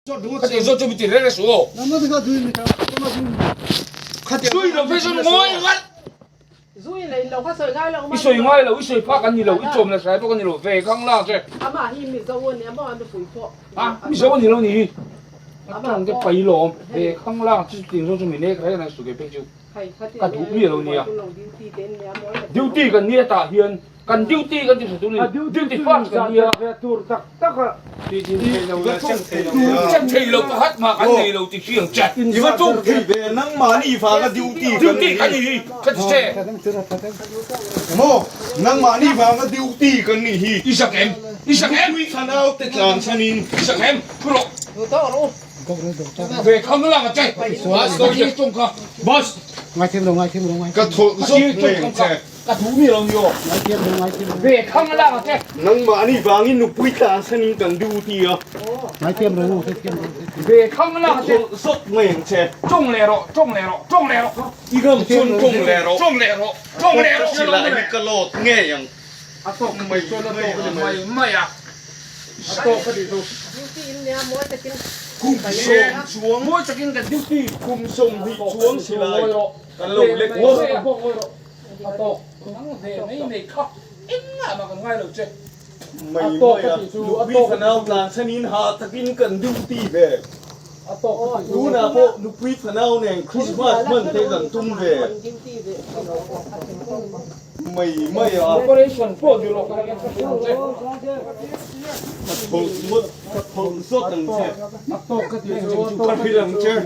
Ka ti zawt chu mi ti reng reng suh aw. Zui lo phei chuan ngawi ngat. I sawi ngai lo, i sawi phak an ni lo, i chawm la hrai bawk a ni lo, ve khang la che. A, Mizo a ni lo ni hi. A tawng te pai lawm, ve khang la chu ting zawt chu mi nek reng reng suh kei phei chu. Ka duh miah lo nia. Duty kan nia tah hian kan duty kan ti hre tur ni. Duty first kan nia. Chem thei lo pakhat mah kan nei lo ti hri ang che. I va tum thei ve nangmahni vanga duty duty kan ni hi ka ti che. Maw nangmahni vanga duty kan ni hi. I zak em? I zak em? Nupui thlanau te tlan chhanin. I zak em? Thu rawh. Ve khang lang a che. Boss ka ti tung kha. Boss. Ngai thiam lo ngai thiam lo ngai. Ka thawlh zawk mai ang che. Ka duh mi lo ni aw. Ngai thiam lo ngai thiam lo. Ve khang lang a che. Nangmahni vangin nupui tlan sanin kan duty a. Ngai thiam lo ngai thiam lo. Ve khang lang a che. Ka thawlh zawk mai ang che. Tawng leh rawh tawng leh rawh tawng leh rawh. I ram chuan tawng leh rawh. Tawng leh rawh tawng leh rawh. Ka silai hi ka load ngei ang. A tawk mai chuan a tawk a ni mai mai a. A tawk a ni chu. Duty in nia mawi takin. Kum sawm chuang. Mawi takin kan duty. Kum 20 chuang silai kan lo lek ngawt. A tawk nang ve mai mai kha engah mah kan ngai lo che. Mai mai a, nupui fanau tlan chhanin hah takin kan duty ve. Tunah pawh nupui fanau nen Christmas hman te kan tum ve. Mai mai a. Operation pawh ni rawh ka hrilh che. Ka thawlh ngawt, ka thawlh zawt ang che. A tawk ka tih chu Ka hrilh ang che.